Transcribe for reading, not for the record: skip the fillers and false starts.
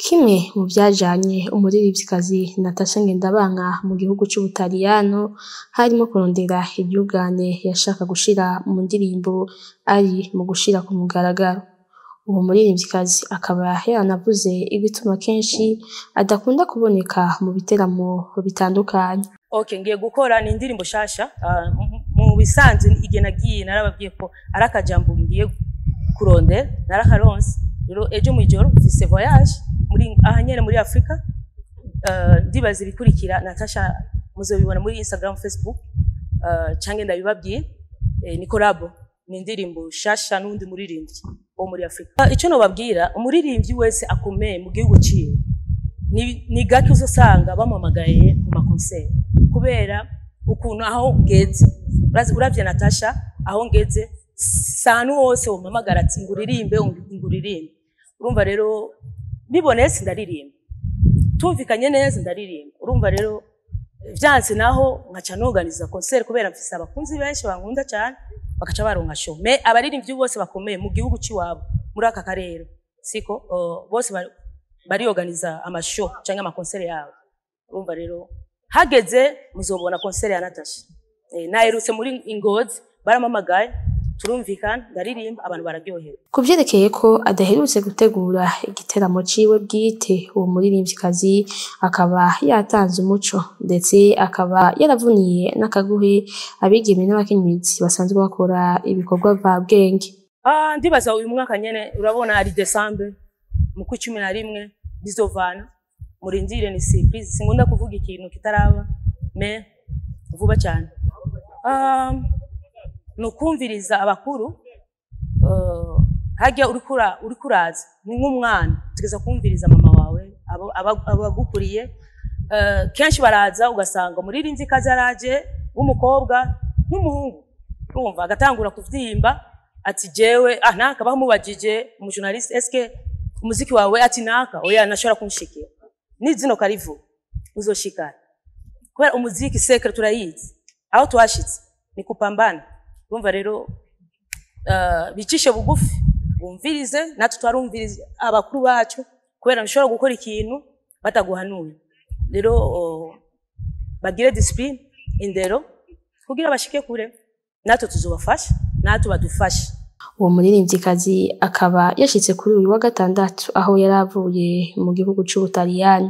Kimwe mu vyajanye umuririmvyikazi Natasha Ngendabanka mu gihugu c'Ubutaliyano harimo kurondera iryugane yashaka gushira mu ndirimbo ari mu gushira ku mugaragaro. Uwo muririmvyikazi akaba yaranavuze igituma kenshi adakunda kuboneka mu biteramo bitandukanye. Okay, ngiye gukora ni indirimbo shasha. Mu bisanzwe igihe nagiye narababwiye ko ari akajambo ngiye kurondera, narakaronse. Rero ejo mw'ijoro mfise voyage muri aha nyene muri Afrika. Ndibaza ibikurikira Natasha muzobibona muri Instagram, Facebook, canke ndabibabwiye. Ni collabo, ni indirimbo shasha n'undi muririmbyi wo muri Afrika. Ico nobabwira, umuririmbyi wese akomeye mu gihugu ciwe ni gake uzosanga bamuhamagaye mu ma concert, kubera ukuntu aho ngeze. Uravye Natasha aho ngeze, sanu wose umpamagara ati nguririmbe, nguririmbe. Urumva rero bibonetse ndaririmba, tumvikanye neza ndaririmba. Urumva rero vyanse naho nkaca noganiza concert, kubera mfise abakunzi benshi bankunda cyane, bakaca baronka show. Mais abaririmbyi bose bakomeye mu gihugu ciwabo muri aka karere siko bose bariorganiza ama show canke ama concert yabo. Urumva rero hageze muzobona concert ya Natasha. Naherutse muri Ingozi, baramamagaye, turumvikana, ndaririmba, abantu bararyohewe. Ku vyerekeye ko adaherutse gutegura igiteramo ciwe bwite, uwo muririmvyikazi akaba yatanze umuco, ndetse akaba yaravuniye n'akaguhe abigeme n'abakenyezi basanzwe bakora ibikorwa mvabwenge. Ndibaza uyu mwaka nyene, urabona ari Décembre, mu kwa 11 bizovana. Murindire, ni surprise, sinkunda kuvuga ikintu kitaraba, mais vuba cyane. Ni ukumviriza abakuru. Harya uriko uraza ni nk'umwana, utegereza kumviriza mama wawe, abagukuriye. Kenshi baraza ugasanga umuririmvyikazi araje w'umukobwa n'umuhungu, urumva agatangura kuvyimba ati jewe naka. Bamubajije umu journaliste: "Eske umuziki wawe?" Ati: "Naka oya, nashobora kunshikira nizino karivu uzoshikana." Kubera umuziki secret turayizi, aho twashitse ni kupambana. Urumva rero bicishe bugufi, bumvirize. Natwe twarumvirize abakuru bacu, kubera ntushobora gukora ikintu bataguhanuye. Rero bagire discipline, indero, kugira bashike kure. Natwe tuzobafasha, natwe badufashe. Uwo muririmvyikazi akaba yashitse kuri uyu wa gatandatu aho yari avuye mu gihugu c'Ubutaliyani.